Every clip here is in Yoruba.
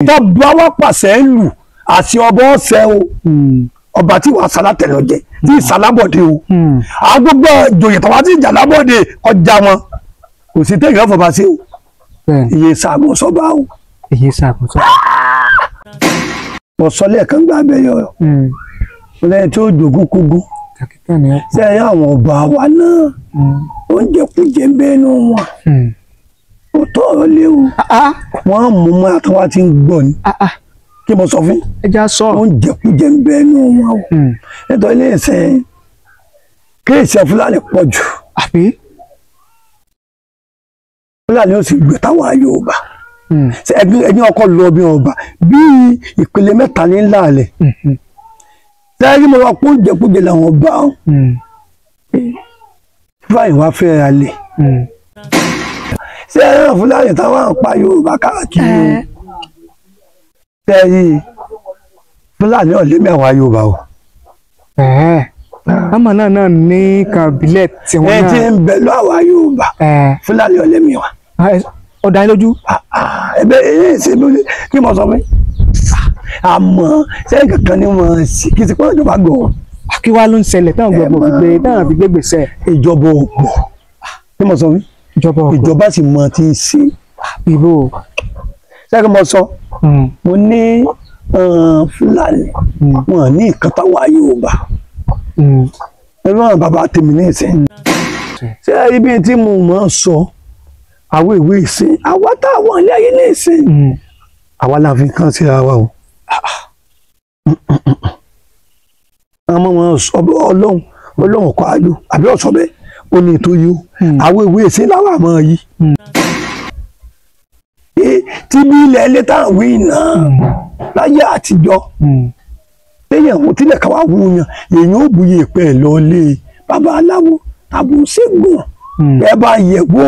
Tọ́ba wá pàṣẹ lù àti ọba ọ̀sẹ̀ o, ọba tí wàá sálátẹ̀lẹ̀ ọjẹ́ tí ìsàlábọ̀dé o, àwọn gbogbo ìjòyè tọ́wá tí ìjàlábọ̀dé ọjà wọn kò sí tẹ̀yìn ọ̀fọ̀ba sí o. Iye sàgùn sọba o. Iye sàgùn sọba. Mo sọ lẹ́ẹ̀kan gbà bẹ́ẹ̀ yọ lẹ́yìn tí ó jogún kógún sẹ́yìn àwọn ọba wa náà oúnjẹ kújẹ ń bẹ́ẹ̀ nù wọn. Ó tọ́ ọ léwu. Wọ́n mú mọ́ àtàwọn tí ń gbọ́ ni. Kí mo sọ fún? Ẹja sọ. Oúnjẹ kújẹ ń bẹ́ẹ̀ nù wọn o. Nítorí ilé ìsìn kéèsì Fúlàní pọ̀ jù. Àbí? Fúlàní ó sì gbé táwọn Yorùbá. Ẹni ọkọ lọ bí ọba bí ìpele mẹ́ta ní ńlá rẹ̀. Sẹ́yìn mo wá pé oúnjẹ kújẹ làwọn bá wọn. Fúlàní wá fẹ́ ra lẹ̀. Sẹ́yìn Fúlàní táwọn ń pa Yorùbá káàkiri o. Sẹ́yìn Fúlàní ọ̀lẹ́ mẹ́wàá Yorùbá o. Àmọ́ náà ní kan ìbílẹ̀ tiwọn náà. Ẹ ti ń bẹ lọ àwa Yorùbá. Fúlàní ọ̀lẹ́ mẹ́wàá. Ó dá yín lójú. Ẹbẹ èyí ṣe mi kí mo sọ fún yín. Àmọ́ sẹ́yìn kankan ni wọ́n sì kí ti pọ́n ìjọba gbọ́. Kí wàá ló ń ṣẹlẹ̀ táwọn gbogbo fi gbé táwọn fi gbé gbèsè. Ìjọba ò gbọ́. Kí mo sọ fún yín. Ìjọba ò gbọ́. Ìjọba sì mọ ti ń ṣe. Bíbó. Sẹ́yìn mo sọ. Mo ní Fúlàní wọn ní nǹkan táwa Yorùbá. Ẹ̀rọ àwọn bàbá tèmi ní ìsìn. Ṣé ibi tí mo máa ń sọ àwọn ìwé ìsìn àwa táwọn ilé ayé ní ìsìn àwa la fi kàn síra wa o. Àmọ́ wọn sọ Ọlọ́run Ọlọ́run kọ́ ayò àbí ọ̀sọ́ bẹ́ẹ̀ ó ní ètò yìí o. Àwọn ìwé ìsìn láwọn àmọ́ yìí. Tí bí ilẹ̀ ilé táwọn wí náà láyé àtijọ́ téèyàn tílẹ̀ káwá wú yàn èèyàn ò buyè pẹ́ lọ lé bàbá aláwo tàbí ṣègùn ẹ bá yẹ̀ wò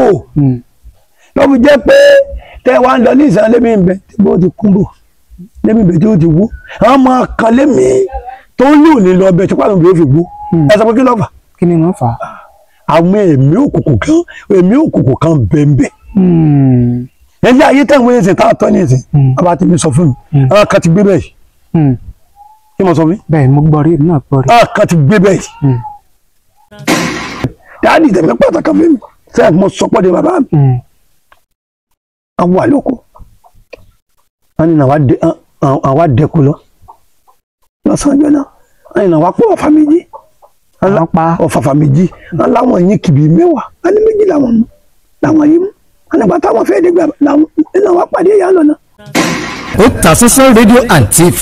lọ́bi jẹ́ pé tẹ́ wá ń lọ ní ìsàn lémi ń bẹ tí bó ti kún bò lémi bẹ tí ó ti wó àwọn ọmọ kan lémi tó ń lò ní lọ bẹ tí pàmò bí ó fi gbó ẹ sọ pé kí ló fà. Kí ni wọ́n fà á. Àwọn ẹ̀mí òkùnkùn kan ẹ̀mí òkùnkùn kan bẹ́ẹ̀ ẹ̀yà ayé tẹ̀wé ẹ̀sìn tá a tọ́ ní ẹ̀sìn bàbá tèmi sọ fún mi àwọn kan ti gbé bẹ́ẹ̀ kí mo sọ fún mi. Bẹ́ẹ̀ mo gbọ́ rí náà gbọ́ rí. Àwọn kan ti gbé bẹ́ẹ̀ dáàdì tẹ̀mí pàtàkì fún mi sẹ́yìn mo sọ pọ́ de bàbá mi àwọn wà lóko wọn ni àwa dẹkù lọ lọ́sàn-án náà wọn ni àwa pọ̀ ọ̀fà méjì ọ̀fàfà méjì wọn láwọn yín kìbì mẹ́wàá wọn ní méjì làwọn mú làwọn yìí mú wọn nígbà táwọn fẹ́ẹ́ dé gbà làwọn pàdé ìyá lọ́nà. Otasansan rédíò and TV.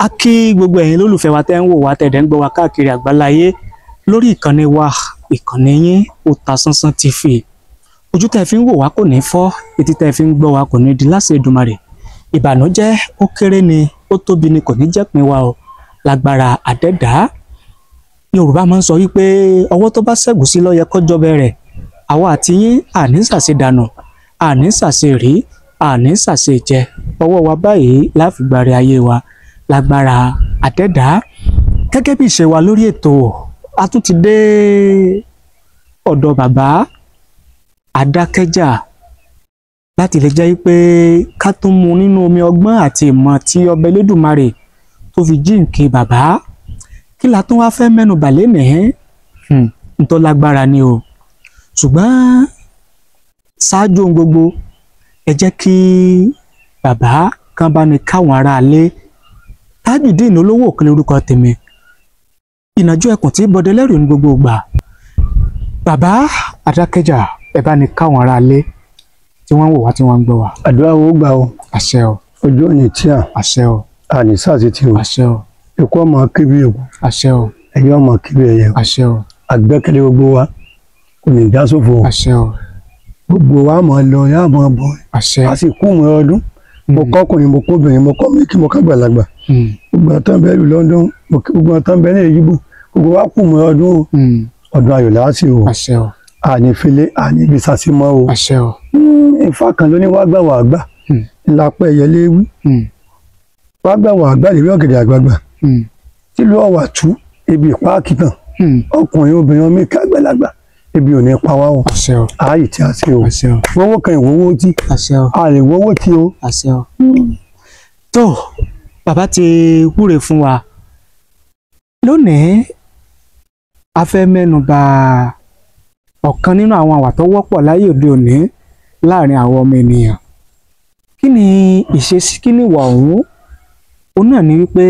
A kí gbogbo ẹ̀yin lólùfẹ́ wa tẹ́ ń wò wá tẹ̀dẹ̀ ń gbọ́ wa káàkiri àgbáláyé lórí ìkànnì wa ìkànnì yín Otasansan TV. Ojú tẹ́ fi ń wò wá kò ní fọ́, etí tẹ́ fi ń gbọ́ wa kò ní di láṣẹ Èdùmàrè. Ìbànújẹ́ ó kéré ni ó tóbi ni kò ní jẹ́pin wa o lágbára àdẹ́dàá. Yorùbá máa ń sọ wípé ọwọ́ tó bá ṣẹ́gun sí ló yẹ kó jọbẹ̀ rẹ̀. Àwa àti yín àní ṣàṣe dànù, àní ṣàṣe rí, àní ṣàṣe jẹ. Ọwọ́ wa báyìí láfi gbàre ayé wa lágbára àdẹ́dàá. Gẹ́gẹ́ bí ìṣe wa lórí ètò, a tún ti dé ọ̀dọ̀ bàbá Adákẹ́jà láti lè jẹ́ pé ká tún mu nínú omi ọgbọ́n àti ìmọ̀ tí ọba Elédùmarè tó fi jíǹkí bàbá. Kí la tún wá fẹ́ mẹ́nu bà lénìí? Ntọ́ lágbára ni o. Ṣùgbọ́n ṣáájú ohun gbogbo, ẹ jẹ́ kí bàbá kan bá ní káwọn aráalé. Tajudeen olówó òkèlè orúkọ tèmi, ìnàjú ẹkùn tí bọdẹ lẹ́rù ní gbogbo ìgbà. Bàbá Adákẹ́jà, ẹ bá ní káwọn aráalé tí wọ́n ń wò wá tí wọ́n ń gbọ́ wá. Àdúrà wo gbà o. Àṣẹ o. Ojú ò ní tíà. Àṣẹ o. Àní sáàsì tí o. Àṣẹ o. Ikú ọmọ kíbi èkó. Àṣẹ o. Ẹyẹ ọmọ kíbi ẹyẹ. Àṣẹ o. Àgbẹ́kẹ̀lé gbogbo wa kò ní já sófo. Àṣẹ o. Gbogbo wa máa lọ yá máa bọ̀. Àṣẹ. A sì kú mọ́ ọdún. Mo kọ́kùnrin mo kóbìnrin mo kọ́ mi kí mo kágbàlagbà. Gbogbo àtàn bẹ́ẹ̀ lù London, gbogbo àtàn bẹ́ẹ̀ ní Èyíbò, gbogbo wa kù mọ́ ọdún o. Ọdún ayọ̀ la ṣe o. Àṣẹ o. Àní fele àní ibi sàṣìmọ́ o. Àṣẹ o. Ifá kan ló ní wá gbà wá gbà. Ńlá pẹ́ ẹyẹlé wí. Wá gbà wá gbà lórí ọ̀gẹ̀dẹ̀ àgbagbà. Tìlú ọ̀wà tú Ibi ìpáàkì tán ọkùnrin obìnrin ọmọ ìka àgbàlagbà ebi ò ní pa wá o. Ààyè tí a ṣe o wọ́wọ́ kan ìwọ́wọ́ tí a lè wọ́wọ́ tí o. Tó bàbá ti wúre fún wa lónìí, a fẹ́ mẹ́nu bà ọ̀kan nínú àwọn àwà tó wọ́pọ̀ láyé òde òní láàrin àwọn ọmọ ènìyàn. Kí ni ìṣesí, kí ni ìwà ọ̀hún? Òun náà ni wípé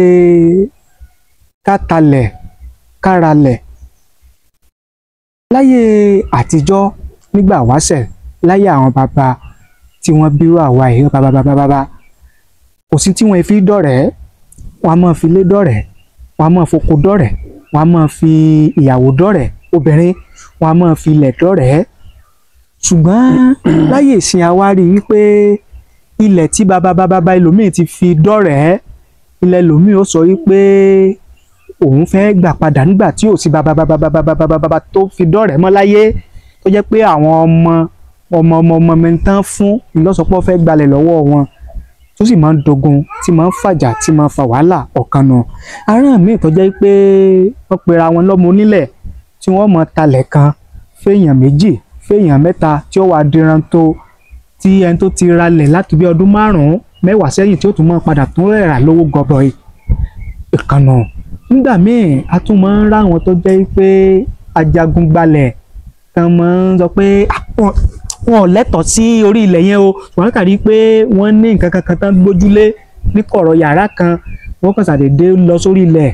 ká talẹ̀, ká ralẹ̀. Láyé àtijọ́ nígbà wáṣẹ̀, láyé àwọn bàbá tí wọ́n bírú àwa yìí, bàbá bàbá bàbá, kò sí tí wọ́n fi dọ̀rẹ́. Wọ́n á máa fi ilé dọ̀rẹ́, wọ́n á máa foko dọ̀rẹ́, wọ́n á máa fi ìyàwó dọ̀rẹ́ obìnrin, wọ́n á máa fi ilẹ̀ dọ̀rẹ́. Ṣùgbọ́n láyé ìsìn àwa rí wípé ilẹ̀ tí bàbá bàbá ẹlòmíì ti fi dọ̀rẹ́, ilẹ̀ ẹlòmíì ó sọ wípé òun fẹ́ gbà padà nígbà tí ò sí bàbá bàbá bàbá bàbá bàbá tó fi dọ̀rẹ́ mọ́ láyé, tó jẹ́ pé àwọn ọmọ ọmọ ọmọ ọmọ mi tán fún ìlọ́sọpọ̀ fẹ́ gbalẹ̀ lọ́wọ́ wọn, tó sì máa ń dogun, tí máa ń fàjà, tí máa ń fa wàhálà ọ̀kan nù. Aràn míì tó jẹ́ pé wọ́n pera wọn lọ́mọ onílẹ̀ tí wọ́n mọ̀ talẹ̀ kan fẹ́yàn méjì, fẹ́yàn mẹ́ta, tí ó wàá diran tó tí ẹni tó ti ralẹ̀ láti bí ọdún 5 mẹ́wàá sẹ́yìn tí ó tún máa padà tún rẹ̀ rà lówó gọbọi ìkànnà. Nígbà míì a tún máa ń ráwọn tó jẹ́ pé ajagun gbalẹ̀ tán máa ń sọ pé wọn ò lẹ́tọ̀ọ́ sí orí ilẹ̀ yẹn o, wọ́n kà rí pé wọ́n ní nǹkan kankan tán gbójúlé ní kọ̀rọ̀ yàrá kan, wọ́n kàn ṣàdédé lọ sórí ilẹ̀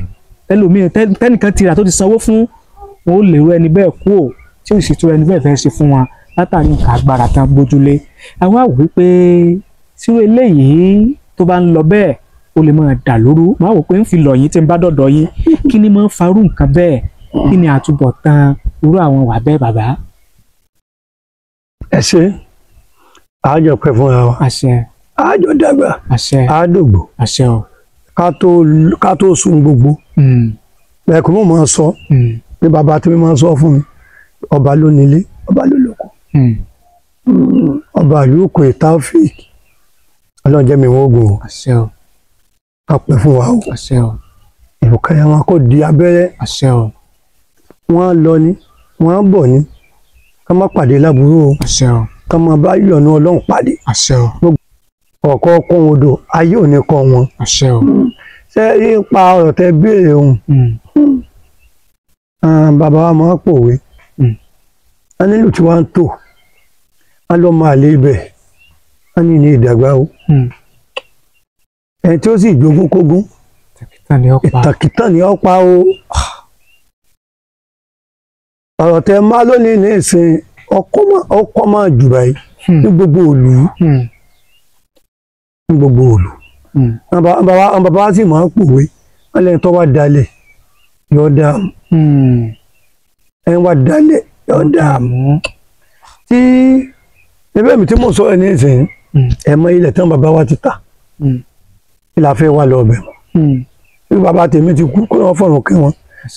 tẹlòmíì tẹnìkan ti rà tó ti sanwó fún wọn, ó lérò ẹni bẹ́ẹ̀ kú ò tí ò sì tó ẹni bẹ́ẹ̀ fẹ́ ṣe fún wọn látàrí nǹkan agbára tán gbójúlé. Àwa wò pé sírò eléyìí tó bá ń lọ bẹ́ẹ̀ ó lè máa dà lóru. Máa wò pé ń fi lọ̀ yín tí ń bá dọ̀dọ̀ yín, kí ni máa ń farú nǹkan bẹ́ẹ̀, kí ni àtúbọ̀tán irú àwọn wà bẹ́ẹ̀ bàbá? Ẹ ṣe àjọ pẹ́ fúnra wa, àjọ dàgbà, àdògbò, ká tó sun gbogbo. Ẹ̀kọ́ mọ̀ máa sọ ní bàbá tí mi máa sọ fún mi, ọba ló nílé, ọba ló lóko, ọba àlùkò Taofik, Ọlọ́run jẹ́ mi wọ́n ogun o, ká pẹ́ fún wa o, ìrùkẹ̀rẹ̀ wọn kò di abẹ́rẹ́, wọ́n lọ ní wọ́n bọ̀ ní, ká má pàdé láburú o, ká má bá yọ̀nù Ọlọ́run pàdé. Ọ̀kọ́ kọ́ wọn odò ayé ò ní kọ́ wọn. Ṣé nípa ọ̀rọ̀ tẹ béèrè òun, bàbá wa máa ń pòwe, wọ́n nílùú tí wọ́n ń tò, wọ́n lọ́ máa lé ibẹ̀, wọ́n ní ní ìdàgbà o, ẹni tí ó sì jogún kógún ìtàkìtàn ni ó pa o. Ọ̀rọ̀ tẹ má lónìí ní ìsìn ọkọ́ máa jù báyìí ní gbogbo òlù, ní gbogbo òlù. Àwọn bàbá wa sì máa ń pòwe, wọ́n lẹ́yìn tó wá dalẹ̀ yóò dààmú, ẹni wá dalẹ̀ yóò dààmú. Tí ẹgbẹ́ mi tí mo sọ ẹ ní ìsìn, ẹ mọ ilẹ̀ tán bàbá wa ti tà, kí la fẹ́ wà lọ ọbẹ̀ mọ́? Bí bàbá tèmi ti kú kó wọ́n fọ̀rọ̀ kí wọn,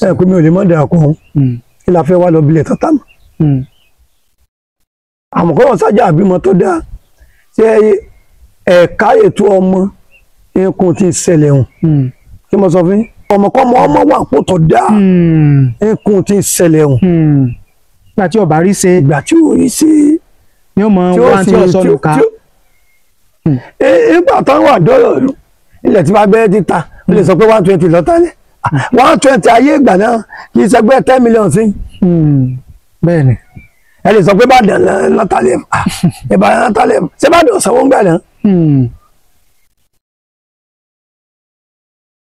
ẹ pé mi ò lè mọ̀ dà kọ́ wọn, kí la fẹ́ wà lọ bilẹ̀ tán tà mọ́? Àmọ́ kọ́ wọn sájà àbímọ tó dáa, ṣé ẹ̀ka ètò ọmọ nǹkan ti ṣẹlẹ̀ hàn? Kí mo sọ fún yín, ọmọkọ́mọ ọmọ wà kó tó dáa, nǹkan ti ṣẹlẹ̀ hàn. Ìgbà tí ọba rí ṣe, ìgbà tí ò rí ṣe ni ó mọ wọn tí ó sọ lùkà. Nígbà táwọn wà dọ́rọ̀ ilẹ̀ tí wọ́n gbẹ́ ti ta, ó lè sọ pé 120 lọ́tà ní 120 ayé ìgbà náà kì í ṣẹgbẹ́ 10 million sí. Bẹ́ẹ̀ni ẹ lè sọ pé Ìbàdàn lọ́tà lẹ̀, Ìbàdàn lọ́tà lẹ̀, ṣé Ìbàdàn sanwó ń gbà náà?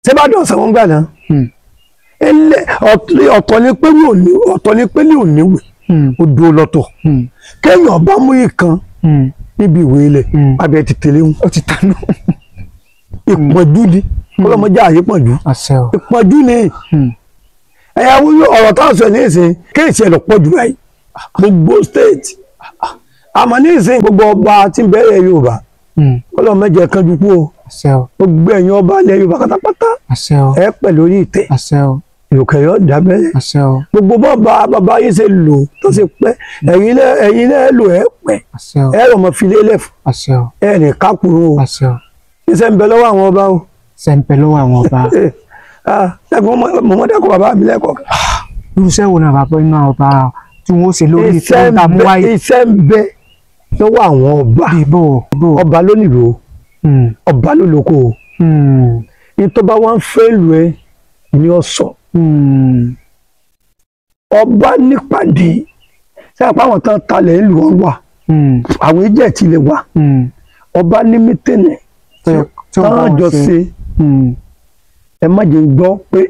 Ṣé Ìbàdàn sanwó ń gbà náà? Ọ̀tọ̀ ni pé ọ̀tọ̀ ni pé ní òníwèé ó dúró lọ́tọ̀, kéèyàn bá mú ìkan níbi ìwé ilẹ̀ abẹ́ ti tẹ̀lé wọn. Ó ti tanú. Ìpọ́njú ni ọlọ́mọdé àyè pọ̀njú, ìpọ́njú ni ẹ̀yà wúlò ọ̀rọ̀ táwọn sọ ní ìsìn kéèsì ẹ̀ lọ pọ̀ jù báyìí gbogbo state. Àmọ́ ní ìsìn gbogbo ọba tí ń bẹ̀rẹ̀ Yorùbá ọlọ́mọdé kanjú kú o, gbogbo ẹ̀yin ọba ilẹ̀ Yorùbá pátápátá ẹ pẹ̀ lórí ìtẹ́, ìrùkẹ̀yọ́ dábẹ́rẹ́, gbogbo bọ́ọ̀bá bàbá yìí ṣe lò tó ṣe pẹ́, ẹ̀yin náà lò ẹ pẹ́, ẹ rọ̀ mọ́ filé lẹ́fù, ẹ ní kákùrún o, iṣẹ́ ń bẹ lọ́wọ́ àwọn ọba o. Iṣẹ́ ń bẹ lọ́wọ́ àwọn ọba. Ṣẹ́gun mọ̀mọ́ dẹ́kun bàbá mi lẹ́kọ̀ọ́. Irúṣẹ́ wo náà bàbá iná ọba tí wọ́n ṣe lórí ìtàn tá a mú wáyé. Iṣẹ́ ń bẹ lọ́wọ́ àwọn ọba. Ọba ló nílùú ọba ló lóko o. Ìtọ́ bá wá ń fẹ́ lù ẹ́ ni ó sọ. Ọba nípàdé sẹ́yìn pé àwọn tán talẹ̀ ìlú wọn wà àwọn ìjẹ́ ti lè wà. Ọba ní mítìnì tán jọ ṣe. Ẹ má jẹ́ gbọ́ pé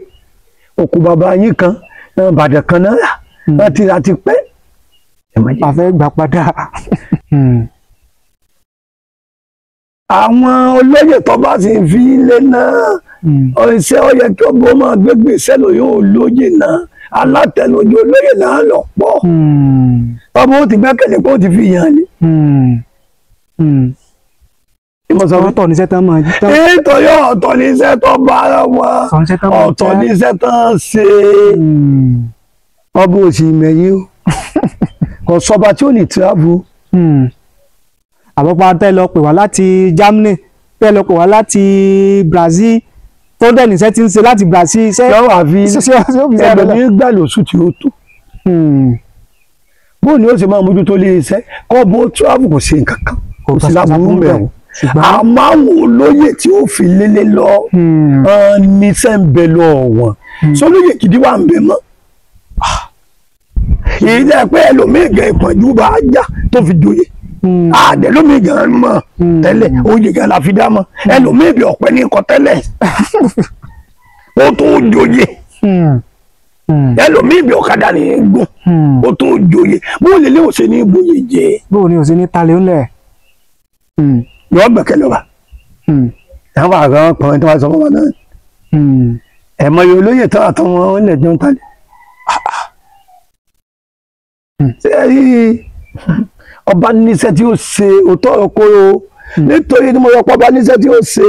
òkú bàbá yín kan Ìbàdàn kan náà rà láti ra ti pẹ́. Ẹ má jẹ́. Àfẹ́ gbà padà. Àwọn olóyè tó bá sì fi lé náà iṣẹ́ ó yẹ kí ọgbọ́n máa gbégbé iṣẹ́ lóyún olóyè náà alátẹnujọ olóyè náà lọ pọ̀. Ọmọ ó ti gbẹ́kẹ̀lé pé ó ti fi yàn ni. Ọ̀tọ̀ ní iṣẹ́ tán máa jẹ́. Nítorí ọ̀tọ̀ ní iṣẹ́ tó bá ara wọn ọ̀tọ̀ ní iṣẹ́ tán ṣe. Ọba òsì ìmẹ̀yìn o kò sọba tí ò ní tíráàbù. Àbọ̀pá tẹ́ lọ pè wá láti Germany tẹ́ lọ pè wá láti Brazil tó dẹ̀ níṣẹ́ tí ń ṣe láti Brazil. Lọ́wọ́ àfi ẹgbẹ̀mí gbà lóṣù tí ó tó. Bóun ni ó sì máa mójútó lé iṣẹ́ kọ́ bó tíráàbù kò ṣe nǹkan kan kò sí láburú mẹ́wọ̀n. Àmọ́ àwọn olóyè tí ó fi lélẹ̀ lọ níṣẹ́ ń bẹ lọ wọ̀n sólóyè gidi wà ń bẹ mọ́. Èyí jẹ́ pé ẹlòmíì gan ìpọ́njú bá já tó fi joyè àdẹ̀lómìí gan mọ̀ tẹ́lẹ̀ oyè gan la fi dá mọ́ ẹlòmíì bí ọ̀pẹ ní nǹkan tẹ́lẹ̀ ó tó joyè ẹlòmíì bí ọ̀kadà ní gùn ó tó joyè bó lè lé òsè ní bóyè jẹ. Bó ni òsè ní talẹ̀ ńlẹ̀. Yọ gbẹ̀kẹ̀lé wa àwọn àgbà pọn tí wọ́n sọ fún wa náà ẹ̀mọ yóò lóye tán àtọwọn ilẹ̀ jẹun talẹ̀. Ṣé ẹ rí ọba níṣẹ́ tí ó ṣe òótọ́ ọkọ o nítorí tí mo yọ pé ọba níṣẹ́ tí ó ṣe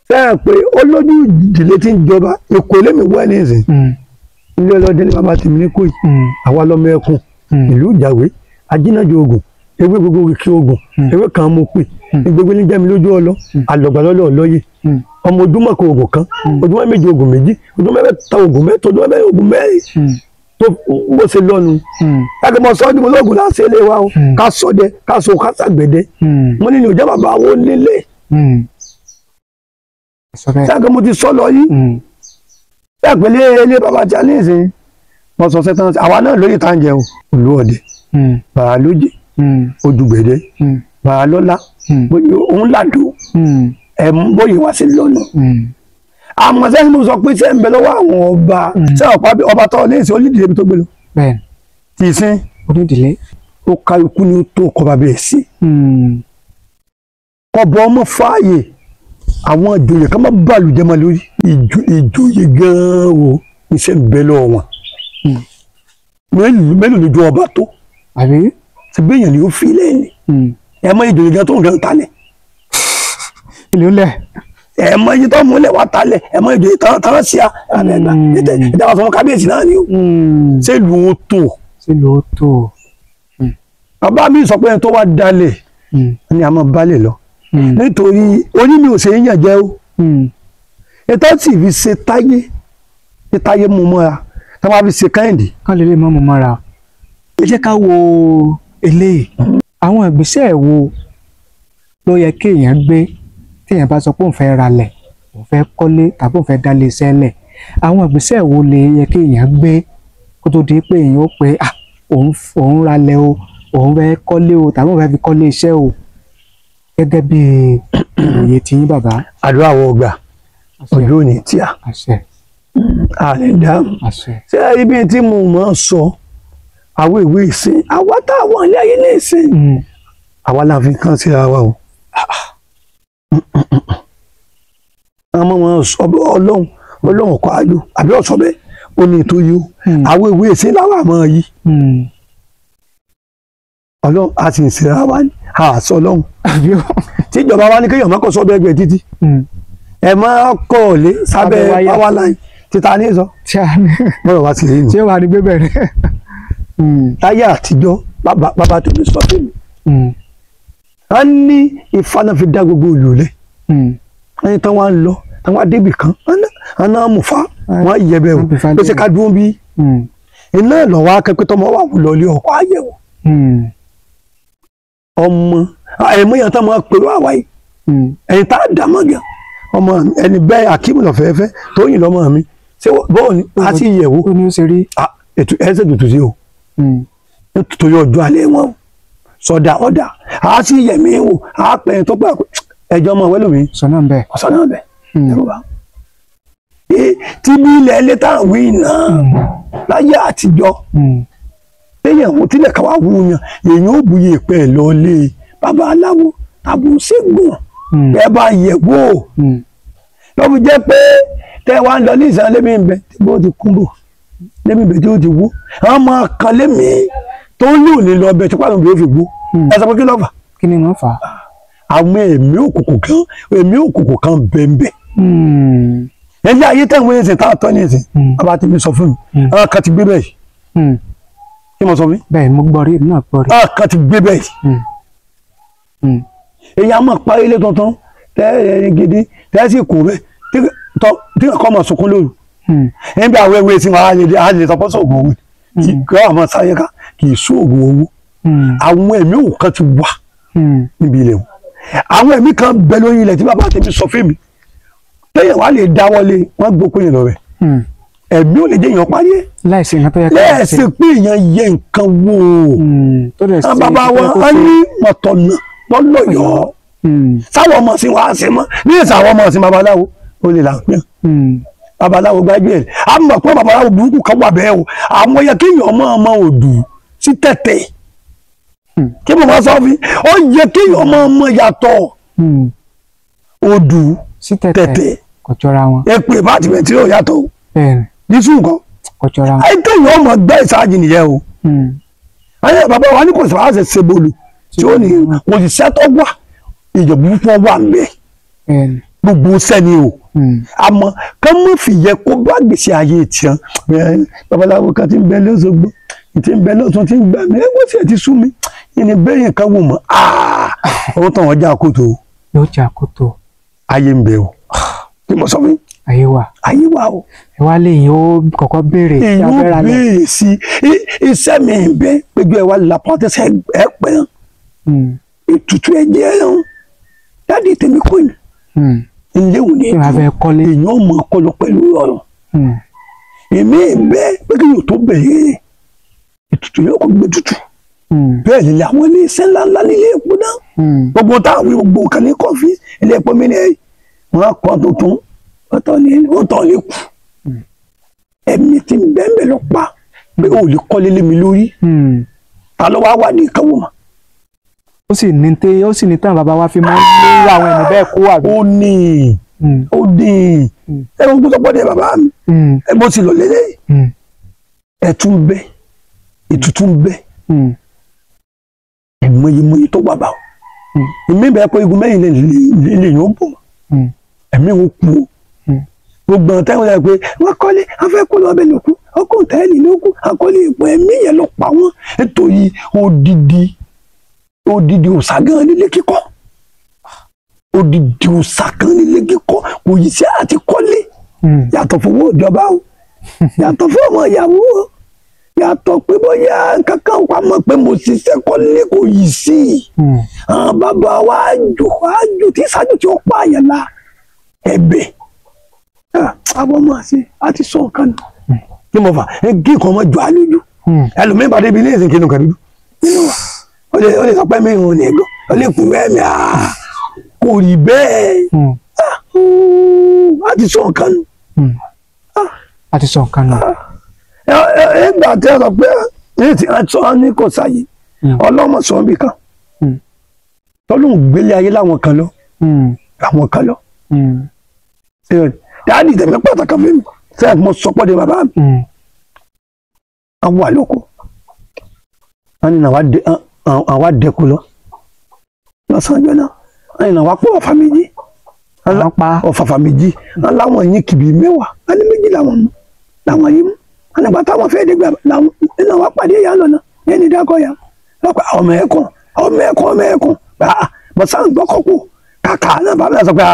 sẹ́yìn pé ó lójú ìdílé tí ń jọba Èkó lémi wọ́ ẹ̀ nísìn ilé ọlọ́dẹ ní bàbá tèmi ní Kòyí àwa lọ́mọ ẹkùn ìlú Ìjàwé ajínájọ ogun ewé gbogbo kí ogun ewé kan mo pè gbogbo ní jẹ́mi lójú ọlọ àlọ́gbà lọ́lọ́ ọlọ́yè ọmọ ojúmọ́ kan ogun kan ojúmọ́ méje ogun méjì ojúmọ́ mẹ́ta ogun mẹ́ta ojúmọ́ mẹ́rin ogun mẹ́rin tó bó ṣe lọ́nu. Láti mọ sọ́ọ́ dìbò lóògùn láti ṣe lé wa o ká sọdẹ ká so ká sàgbẹ̀dẹ mo ní ní òjá bàbá wo nílé. Sáàkì mo ti sọ lọ yìí sáàkì ilé bàbá tí a ní ìsìn mo sọ sẹ́tàn àwa náà lóye tá à ń jẹun olú ọdẹ bàá lóye ojúgbẹ̀dẹ bàá lọ́lá òun làdó ẹ̀ ń bóyè wá sí lọ́nà. Àmọ́ sẹ́yìn mo sọ pé ṣé ń bẹ lọ́wọ́ àwọn ọba ṣé ọ̀pá ọba tọ́ ní ìsìn onídìílé tó gbé lọ. Tí ìsìn onídìílé ó ka ikú ni ó tó kọba bẹ́ẹ̀ sí. Kọbọ ọmọ fààyè àwọn ìjòyè kan má bàlùjẹ́ máa lórí ìjòyè gan-an wo iṣẹ́ ń bẹ lọ́wọ́ wọn. Mélòó lójú ọba tó. Ṣe béèyàn ni ó fi lẹ́yìn ẹ mọ ìjòyè gan tó ń gan talẹ̀. Ìlú lẹ̀. Ẹ mọ iye tó múlẹ̀ wá talẹ̀ ẹ mọ ìjòyè tán sí a ẹgbà ìdáwà sọmọ kábíyèsí náà ni ó. Ṣé ìlú ó tó. Ṣé ìlú ó tó. Bàbá mi sọ pé ẹni tó wá dalẹ̀ ni a máa balẹ̀ lọ nítorí orí mi ò ṣe é yàn jẹ́ o. Ètò sì fi ṣe táyé ní táyé mú mọ́ra tá a máa fi ṣe kẹ́hìndé. Kán lè lè mọ́ mú mọ́ra. Ẹ jẹ́ ká wo eléyìí àwọn ìgbésẹ̀ wo ló yẹ kéèyàn gbé téèyàn bá sọ pé òun fẹ́ ralẹ̀ òun fẹ́ kọ́lé tàbí òun fẹ́ dálé iṣẹ́ lẹ̀ àwọn ìgbésẹ̀ wo lè yẹ kéèyàn gbé kó tó di pé èèyàn ó pé òun ralẹ̀ o òun fẹ́ kọ́lé o tàbí òun fẹ́ fi kọ́lé iṣẹ́ o gẹ́gẹ́ bí òye tí yín bàbá. Àdúrà wọ gbà ọjọ́ òní tí a àlè dáhùn ṣé ibi tí mo máa ń sọ àwọn ìwé ìsìn àwa táwọn ilé ayé ní ìsìn àwa la fi kàn síra wa o. Àmọ́ wọn sọ ọlọ́run ọlọ́run kọ́ ayò àbí ọ̀sọ́ bẹ́ẹ̀ ó ní ètò yìí o àwọn ìwé ìsìn láwọn àmọ́ yìí ọlọ́run a sì ń síra wa ní àṣọ ọlọ́run tí ìjọba wa ní kéèyàn má kọ́ sọ́bẹ̀ ẹgbẹ́ títí ẹ má kọ́ ọ̀lẹ́ sábẹ́ power line títa ní sọ bọ́dọ̀ wá sí lẹ́yìn. Ṣé wàá ní gbé bẹ̀rẹ̀. Láyé àtijọ́ bàbá tó ní sọ fún mi a ní Ifá náà fi dá gbogbo ìlú lẹ̀ ẹni tán wá ń lọ Táwọn adébì kan aná mùfá wọn yẹ bẹ́ẹ̀ o ló ṣe ká dúró bí iná lọ́wọ́ akẹ́kọ̀ọ́ tọmọ wà wù lọ́lé ọkọ àyẹ̀wò ọmọ ẹ̀mọ́ yẹn tó máa pèrò àwa yìí ẹ̀yìn tá a dà mọ́ gan ọmọ ẹni bẹ́ẹ̀ Akeem lọ́fẹ̀ẹ́fẹ́ Tóyìn lọ́mọ mi ṣé bọ́ọ̀ ni a sì yẹ̀wò ẹsẹ̀ tuntun sí o nítorí ọjọ́ alẹ́ wọn sọ̀dà ọ̀dà a sì yẹ̀mí wò a pẹ̀ tó pẹ́ ẹjọ́ ọmọ wẹ́lú mi sọ̀nà bẹ́ẹ̀ ọ̀sán náà bẹ́ẹ̀ ẹ̀rọ wa. Tí bí ilẹ̀ ilé tá à ń wí náà láyé àtijọ́ téèyàn wò tílẹ̀ káwá wú yàn èèyàn ò bu yèèpẹ̀ lọ lé babaláwo tàbí ṣègùn ẹ bá yẹ̀ wò lọ́bi jẹ́ pé tẹ́ wá ń lọ ní ìsàn lémi ìbẹ̀ tí bó ti kún bò lémi ìbẹ̀ tí ó ti wó àwọn ọmọ kan lémi tó ń lò ní lọ bẹ̀ tí pàtó bí ó fi gbó ẹ sọ pé kí ló fà. Kí ni wọ́n fà á. Àwọn ẹ̀mí òkùnkùn kan ẹ̀mí òkùnkùn kan bẹ̀ẹ̀bẹ̀. Ẹ̀yẹ́ ayé tẹ̀ ń wé ẹ̀sìn tá a tọ́ ní ẹ̀sìn bàbá tí mi sọ fún mi àwọn kan ti gbé bẹ́ẹ̀ yìí kí mo sọ fún mi. Bẹ́ẹ̀ mo gbọ́ rí èmi náà gbọ́ rí. Àwọn kan ti gbé bẹ́ẹ̀ yìí. Èyí á máa parí ilé tuntun tẹ́ ẹ gidi tẹ́ ẹ sì kú bẹ́ẹ̀ tí kò máa sunkún lóru. Níbi àwọn ewé tí wọ́n á lè sọpọ́ sóògùn owó kí wọ́n máa sáyé ká kì í sóògùn owó. Àwọn ẹ̀mí òkú kan ti wà níbi ilẹ̀ wọn. Àwọn ẹ̀mí kan bẹ lórí ilẹ̀ tí bàbá tèmi sọ fún mi téèyàn wá lè dáwọ́lé wọ́n gbókun yẹn lọ rẹ̀ ẹ̀mí ò lè jẹ́ èèyàn parí ẹ̀ láìsí nǹkan tó yẹ ká láìsí pé èèyàn yẹ nǹkan wò ó bàbá wọn á ní mọ̀tọ̀nà lọ́lọ́yọ̀ọ́ sáwọn ọmọ sí wàá sí mọ́ ní ìsà àwọn ọmọ sí babaláwo ó lè là ń pín babaláwo gbájú ẹ̀ á mọ̀ pé babaláwo burúkú kan wà bẹ́ẹ̀ o àwọn yẹ kéèyàn ọmọ ọmọ òdù sí tẹ̀tẹ̀ kí mo máa sọ fún ó yẹ kéèyàn ọmọ ọmọ yàtọ̀ òdù sí tẹ̀tẹ̀ kò jọra wọn. Èpè bá ti bẹ̀ tí ó yàtọ̀ nísù nǹkan kò jọra wọn. Ayé kéèyàn ọmọ gbẹ́ ìsáàjì nìyẹn o ayé bàbá wa ní kò sábà ṣe ṣe bolu tí ó ní kò sì sẹ́tọ̀ wà ìjọba fún wa ń bẹ gbogbo sẹ́ni o àmọ́ ká mọ̀ fìyẹ kó bá gbèsè ayé tiẹ̀ babaláwo kan ti ń bẹ lọ́sọ̀gbọ́ ti ń bẹ lọ́sọ̀ ti ń gbà mí ẹgbẹ́ tí ẹ ti sú mi ìní bẹ́yìn kan wò mọ́ ó tàn wọ́n já kótó. Yóò já kótó. Ayé ń bẹ o kí mo sọ fún yín. Ayé wà. Ayé wà o. Ẹ wá léyìn ó kọ́kọ́ béèrè. Èyí ó béèrè sí iṣẹ́ mi ń bẹ péjú ẹ wá lápá tẹsẹ̀ ẹ pẹ́ ètùtù ẹ jẹ́ ẹ dáàdi tèmi kò ní. Ilé òní èèyàn ọmọ ọkọlọ pẹ̀lú ọ̀rọ̀. Èmi bẹ pé kí yóò tó bẹ̀rẹ̀ ètùtù yóò kọ́ gbé tutù. Bẹ́ẹ̀ ni àwọn ilé iṣẹ́ ńláńlá nílé epo náà. Gbogbo táwọn gbogbo nǹkan ní kọfí ilé epo mi ni wọ́n kọ́ tuntun ọ̀tọ̀ ní ọ̀tọ̀ lè kù. Ẹ̀mí ti bẹ́ẹ̀ lọ pa pé o lè kọ́lé lé mi lórí. Ta ló wá wá ní ìkàwọ́ mọ́? Ó sì ní tẹ ó sì ní tán bàbá wa fi máa ń lé àwọn ẹ̀mí bẹ́ẹ̀ kó àbí. Ó ní ó ní ẹ wọ́n gbọ́dọ̀ pọ́dé bàbá mi ẹ bó ti lọ lélẹ̀ ẹ̀tún bẹ ètùtù ń bẹ ìmọ̀yìmọ̀yì tó wà bá o èmi bẹ́ẹ̀ pé igun mẹ́rin lè yàn ó bò ẹ̀mí ò kú o gbogbo ọ̀tá ìwọ̀n yà pé wọ́n kọ́lé afẹ́ kó lọ́ọ́ bẹ́ẹ̀ lókù ọkọ̀ òtẹ́ẹ̀lì lókù àkọlé ìpò ẹ̀mí yẹn ló pa wọ́n nítorí odidi odidi òòṣà gan nílé kíkọ́ odidi òòṣà kan nílé kíkọ́ kò yí sí àti kọ́lé yàtọ̀ fún owó ìjọba o yàtọ̀ fún ọmọ ìyàwó o yàtọ̀ pé bóyá kankan wà mọ̀ pé mo ṣiṣẹ́ kọ́lé kò yí sí i àwọn bàbá wa àjò àjò tí ìṣáájú tí ó pààyàn la ẹ̀bẹ̀ àwọn ọmọ àti àti sọ nǹkan nù kí mo fà kí nǹkan ọmọ jọ àlójú ẹlòmíín bá débi ilé ìsìn kí nǹkan dúdú nínú wa ó lè sọ pé mi ò ní gbọ́ ó lè kú bẹ́ẹ̀ mi kò rí bẹ́ẹ̀ a ti sọ nǹkan nù. A ti sọ nǹkan nù. Ìgbà tí a sọ pé ní ti sọ ní kò sáyé ọlọ́mọ sọ níbi kan tọ́lùm gbélé ayé láwọn kan lọ àwọn kan lọ. Dáàdì tẹ̀mí pàtàkì fún mi sẹ́yìn mo sọ pọ́ de bàbá mi àwọn àlòkù wọ́n ní àwa dẹ́kun lọ lọ́sàn-án náà wọ́n ní àwa pọ̀ ọ̀fà méjì ọ̀fàfà méjì wọ́n láwọn yín kìbì mẹ́wàá wọ́n ní méjì làwọn mú làwọn yìí mú wọ́n nígbà táwọn fẹ́ẹ́ dégbà làwọn àwa pàdé ìyá lọ́nà yẹn ní dákọ̀ ya lọ́pọ̀ ọmọ ẹ̀kún ọmọ ẹ̀kún ọmọ ẹ̀kún bàá bọ̀sán gbọ́kọ̀ kú Kàkà náà bàbá sọ pé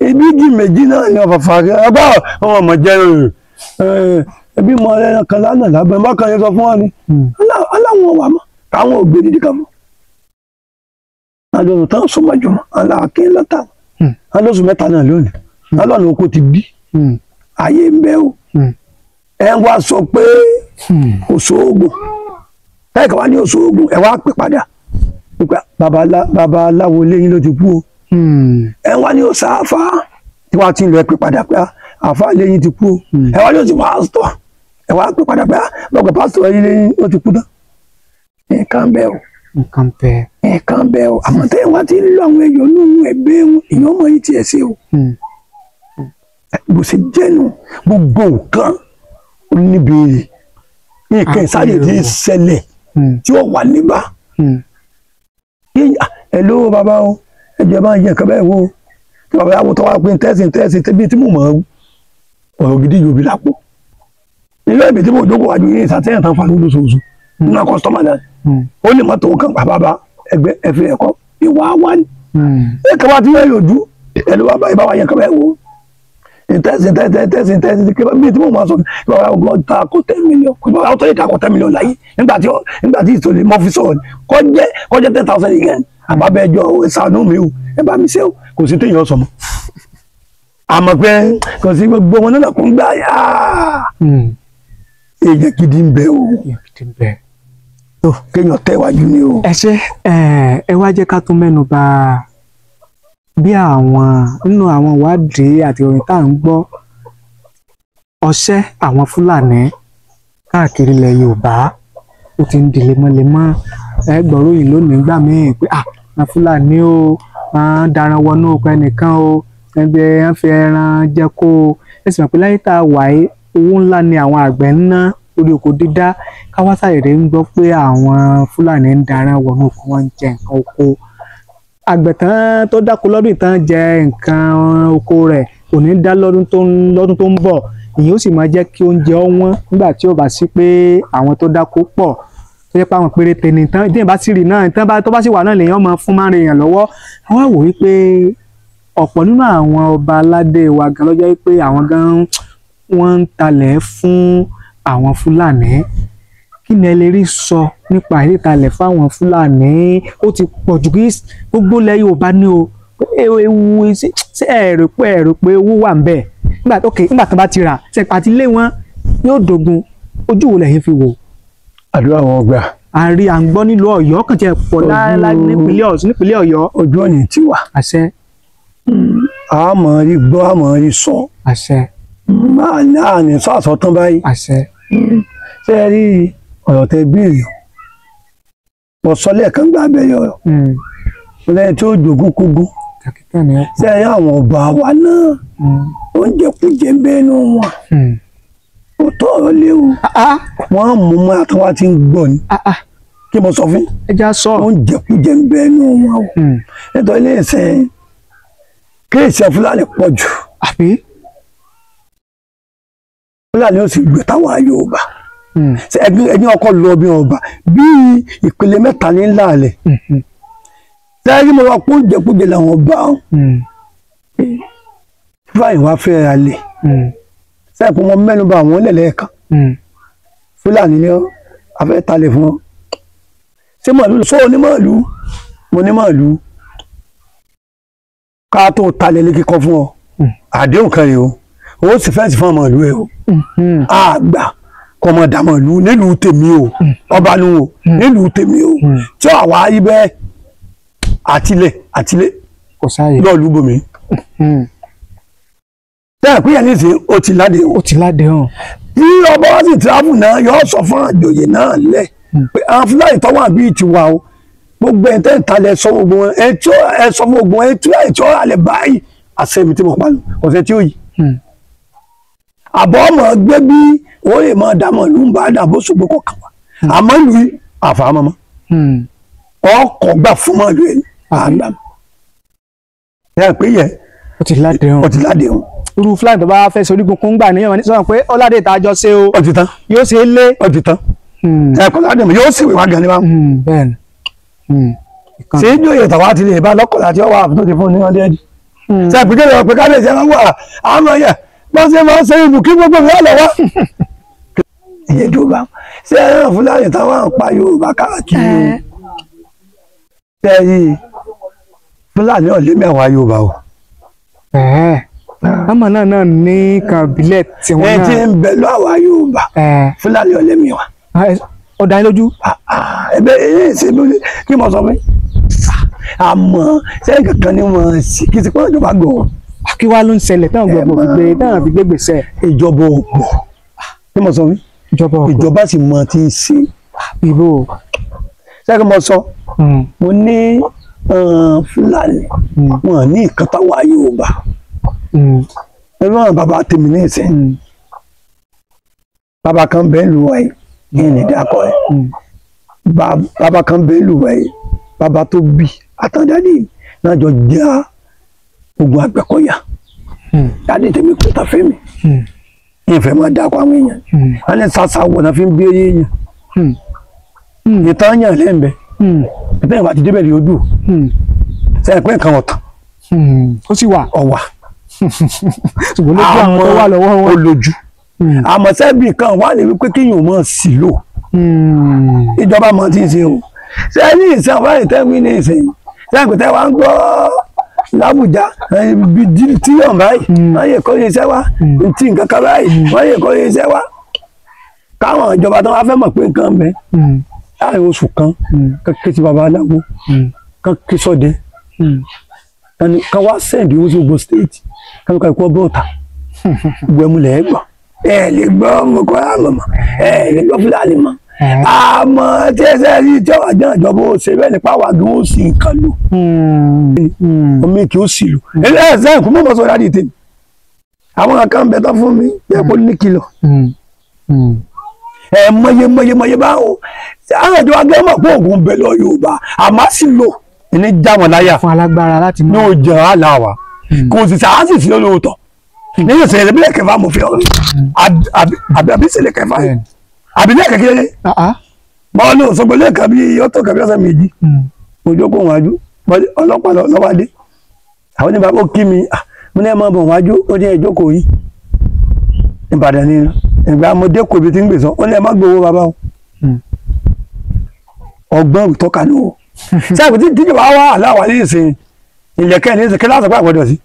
ebi igi méjì náà ni ọ̀fàfà ọba ọmọ jẹ́ ẹbí mọ ẹran kan lánàá lábẹ́ mọ́kàn yẹn sọ fún wọn ni aláwọn wà mọ́ káwọn ò gbé dídí kan mọ́. Àlọ́nà tán súnmọ́ jùmọ̀ aláàkín lọ́tà alóṣù mẹ́ta náà lónìí alọ́nà oko ti bí ayé ń bẹ o. Ẹ wá sọ pé kò sóògùn ẹ kàn wá ní òṣoògùn ẹ wá pè padà bàbá aláwo lẹ́yìn ló ti kú o. Ẹ wá ní òṣàfà tí wàá ti ń lọ ẹ pè padà pé àfà lẹ́yìn ti kú o. Ẹ wá ní òṣì pásítọ̀ ẹ wá pè padà pé lọ́gbà pásítọ̀ ẹ̀yìn lẹ́yìn ló ti kú tán. Nǹkan bẹ́ẹ̀ o, nǹkan bẹ́ẹ̀, nǹkan bẹ́ẹ̀ o. Àmọ́ tẹ́yìn wá ti ń lọ àwọn èèyàn nínú ẹgbẹ́ wọn èèyàn mọ̀ yìí tiẹ̀ sí o. Bó ṣe jẹ́nu gbogbo nǹkan ó níbi nǹkan ìsáré tí ń ṣẹlẹ̀ tí ó wà níbà. Ẹ ló bàbá o, ẹ jẹ́ bá ń yẹ nǹkan bẹ́ẹ̀ wo tí bàbá yà wò tó wá pé tẹ́sí tẹ́sí tẹ́bí tí mò ń mọ̀ ọ̀rọ̀ gidi yóò bí lápò. Ilé ìbí tí mo jókòó wájú yìí ìsàtẹ́yìn tán fa lóṣooṣù nínú kọ́sítọ́mà náà ó lè mọ́tò kan bàbá ẹgbẹ́ ẹ̀fẹ̀ ẹ̀kọ́ ìwà wa ni. Ẹ kaba tí wọ́n yóò ju ẹ ló bàbá ìbáwá yẹn kaba ẹ̀ wò tẹ́sí tẹ́sí tẹ́sí tẹ́sí bí tí mo máa sọ kí bàbá ọgbọ́n ta kó 10 million kí bàbá tó yẹ ká kó 10 million láyé nígbà tí ìtòlè mọ́ fi sọ̀rọ̀ kọjẹ́ 10,000 yẹn àbábẹ́jọ ìsànú mi o ẹ bá mi ṣe o kò sí téèyàn sọmọ. Àmọ́ pé kò sí gbogbo wọn náà kò ń gbà yá èèyàn gidi ń bẹ o tó kéèyàn tẹ̀wájú ni o. Ẹ ṣe ẹ wá jẹ́ ká tún mẹ́nu bà bí àwọn nínú àwọn ìwádìí àti ìròyìn tá à ń gbọ́ ọṣẹ́ àwọn Fúlàní káàkiri ilẹ̀ Yorùbá ó ti ń di lemọ́lemọ́. Ẹ gbọ́ròyìn lónìí gbà míì pé àwọn Fúlàní o máa ń daran wọnú oko ẹnìkan o, ẹgbẹ́ wọn fi ẹran jẹko o. Ẹ sì mọ̀ pé láyé tá a wà yìí owó ńlá ni àwọn àgbẹ̀ ń ná lórí oko dídá, káwásáyèrè ń gbọ́ pé àwọn Fúlàní ń daran wọnú oko wọn ń jẹ nǹkan oko. Àgbẹ̀ tán tó dáko lọ́dún tán jẹ nǹkan oko rẹ̀ kò ní dá lọ́dún tó ń bọ̀, ìyẹn ó sì máa jẹ́ kí oúnjẹ ọ̀wọ́n nígbà tí ó bá sí pé àwọn tó dáko pọ̀ tó jẹ́ pé àwọn péréte ní tán ìdíyẹn bá sì rí náà tán tó bá sì wà náà lèèyàn máa fún máa ń rèèyàn lọ́wọ́. Wọ́n wò wípé ọ̀pọ̀ nínú àwọn ọba aládé wa gan ló jẹ́ pé àwọn gan wọ́n ń talẹ̀ fún àwọn Fúlàní. Kí ni ẹ lè rí sọ nípa ìtalẹ̀ fáwọn Fúlàní? Ó ti pọ̀ jù kí gbogbo ilẹ̀ Yorùbá ní o. Ewu ṣé ẹ rò pé owó wà ń bẹ̀ nígbà tó bá ti rà ṣe àti ilé wọn yóò dógun, ojú wo lẹ́yìn fi wò? Àdúrà wọn gbà. Àrí à ń gbọ́ nílùú Ọ̀yọ́ kàn tiẹ̀ pọ̀ láéláé nípínlẹ̀ Ọ̀yọ́. Ojú ọ̀nì ti wà. Àṣẹ. Àmọ́ rí gbọ́ àmọ́ rí sọ. Àṣẹ. Máa ní àní sọ àsọtán báyìí. Àṣẹ. Ṣé ẹ rí ọ̀rọ̀ tẹ béèrè o sọ lẹ́ẹ̀kan gbà bẹ́ẹ̀ ọ̀rọ̀ lẹ́yìn tí ó jogún kógún. Ṣé ẹ rí àwọn ọba wa náà oúnjẹ kújẹ bẹ́ẹ̀ nù wọn ó tọ́ ọ̀rọ̀ léwu wọ́n mú mọ́ àtàwọn tí ń gbọ́ ni kí mo sọ fún oúnjẹ kújẹ bẹ́ẹ̀ nù wọn o nítorí ilé ìsìn kéèsì Fúlàní pọ̀ jù Fúlàní ó sì gbé táwọn Yorùbá ẹni ọkọ lọ bí ọba bí ìpele mẹ́ta ní ńlá rẹ̀ sẹ́yìn mo wá kújẹkújẹ làwọn bá Fúlàní wá fẹ́ ra lẹ̀ sẹ́yìn pé wọ́n mẹ́nu bà àwọn lẹ́lẹ́ẹ̀kan Fúlàní ni a fẹ́ talẹ̀ fún wọn ṣé màálù sọ ní màálù mo ní màálù ká tó talẹ̀ lé kíkọ́ fún ọ àdéhùn kan rèé o ó sì fẹ́ǹsì fún ọmọ ìlú ẹ o àgbà kọmọ dàmọ ìlú nílùú tèmi o ọba nu o nílùú tèmi o tí àwa yí bẹ́ẹ̀ àtìlẹ̀ àtìlẹ̀ lọ́ọ̀lù bomi. Tẹ́lẹ̀ pé yẹn ní ìsìn ó ti ládé o. Ó ti ládé o. Tí ọba wá sì tíráfù náà yóò sọ fún àjòyè náà lẹ̀ pé àwọn Fúlàní tọ́wọ́ àbí ti wà o gbogbo ẹ̀ tẹ́ ń talẹ̀ sọ gbogbo ẹ̀ tí ẹ sọ fún gbogbo ẹ̀ tí ẹ̀ tí ó rà lẹ̀ báyìí àṣẹ mi tí mo pa ọ̀sẹ̀ tí ó yìí. Àbọ̀ ọmọ gbé bí ó lè máa dàmọ̀ ìlú ń bá dàbò ṣùgbọ́n kọ̀ọ̀kan wa àmọ́ ìlú àfàmọ́mọ́ ọkọ̀ gbà fún màálù ẹ̀ àgbà ẹ̀ pé yẹ ó ti ládéhùn ó ti ládéhùn. Irú Fúlàní tó bá fẹ́ sorí kunkun gbà níyàn sọ pé ọládé ìtajọ ṣe o ó ti tán yóò ṣe é lé ó ti tán ẹ kọ́ ládéhùn yóò sì wá gan ni wá. Bẹ́ẹ̀ni. Ṣé ìjòyè tàwa ti lè bá lọ́kọ̀ọ́lá tí ó wà tó ti fún ní 100? Ṣe àpèjẹ́ lọ pé kábíyèsí ẹ máa wà àmọ́ yẹ bọ́n ṣe máa ń ṣe ibù kí gbogbo mi lọ wá. Ìyẹn tó bá ṣé ẹran Fúlàní táwọn ń pa Yorùbá káàkiri o. Ṣé yìí Fúlàní ọ̀lẹ́ mẹ́wàá Yorùbá o. Àmọ́ náà ní kan ìbílẹ̀ tiwọn náà. Ẹ ti ń bẹ lọ àwa Yorùbá Fúlàní ọ̀lẹ́ mẹ́wàá. Ó dá yín lójú. Ẹbẹ èyí ṣe lórí kí mo sọ fún yín. Àmọ́ sẹ́yìn kankan ni wọ́n sì kí ti pọ́n ìjọba gbọ́. Kí wàá ló ń ṣẹlẹ̀ táwọn gbogbo fi gbé táwọn fi gbé gbèsè. Ìjọba ò gbọ́ kí mo sọ fún yín. Ìjọba sì mọ ti ń ṣe. Ìbò. Sẹ́yìn mo sọ mo ní Fúlàní wọn ní nǹkan táwa Yorùbá. Ẹ̀rọ àwọn bàbá tèmi ní ìsìn. Bàbá kan bẹ́ẹ̀ lù wáyé ní ìdàkọ̀ ẹ̀. Bàbá kan bẹ́ẹ̀ lù wáyé bàbá tó bí àtàndádì náà jọ já ogun Àgbẹ̀kọ̀yà. Dádì tèmi kò tà fẹ́ mi. Ìfẹ́ máa dákọ̀ àwọn èèyàn. Wọ́n ní sàṣà wọ̀ náà fi ń bí èèyàn. Ìtàn yàn lẹ́ǹbẹ̀. Ìtàn ìwà ti débẹ̀ rí odò. Sẹ́yìn pé nǹkan ọ̀tàn. Ó sì wà. Ọ̀wà. Ṣùgbọ́n lójú àwọn tó wà lọ́wọ́ wọn. Ó lójú. Àmọ́ sẹ́bì kan wà ní wípé kéèyàn máa sì lò. Ìjọba mọ̀ tí ń ṣe o. Ṣé ní ìsìn àbáyé tẹ́wí ní ìsìn? Ṣé àpètẹ́ wa ń gbọ́ l'Ábùjá ibi tíyàn báyìí? Wọ́n yẹ kó iṣẹ́ wá. Tí nǹkan kan báyìí. Wọ́n yẹ kó iṣẹ́ wá. Káwọn ìjọba tó wá fẹ́ mọ̀ pé nǹkan bẹ. Láàrin oṣù kan, kan ké sí babaláwo, kan ké sọ́dẹ. Kan wá sẹ́ǹdì owó sí gbogbo stéètì. Kan ló ka ikú ọgbọ́n ọ̀tà. Gbẹ̀múlẹ̀ ẹ̀ gbọ́. Ẹ lè gbọ́ mọ̀kọ́lá mọ̀mọ́, ẹ lè gbọ́ Fúlàní mọ́. Àmọ́ tí ẹsẹ̀ yìí tí ọ̀rọ̀ àjọ ìjọba ó ṣe bẹ́ẹ̀ nípa wàá gan ó sì nǹkan lò. Omi kì ó sì lò. Ẹsẹ̀ ẹ̀kú mọ̀ sọ dáàdì tèmi. Àwọn kan bẹ tán fún mi bẹ́ẹ̀ kó ní kìlọ̀. Ẹ mọye mọye mọye báwo. Àwọn ìjọba gẹ́gẹ́ mọ̀ pé òògùn bẹ lọ Yorùbá àmọ́ sì lò. Ìní já wọn láyà. Fún alágbára láti mú. Ní òjò àlà wa. Kò sì sáà sì sí lóòótọ́. Ní ìṣẹ̀lẹ̀ ìbílẹ̀ kẹfà mo fi ọ̀rọ̀ àbí ìṣẹ̀lẹ̀ kẹfà àbí ní ẹ̀kẹ́kẹ́ bọ́ọ̀ ní Òṣogbo lẹ́ẹ̀kan bí ọ̀tọ̀ kẹfì ọ̀sẹ̀ méjì mo jókòó wájú ọlọ́pàá lọ́wọ́ dé àwọn ní bàbá ó kí mi mo ní ẹ máa bọ̀ wájú ó ní ẹ jókòó yìí Ìbàdàn ni ìgbà mo dé kò ibi tí ń gbèsò ó ní ẹ má gbowó bàbá o ọgbọ́n ìtọ́ka ní o ṣé àpótí tíjọba wà aláwà ní ìsìn ìlẹ̀kẹ́ ní ìsìn kí lásán pé àgbọ̀dọ̀ sí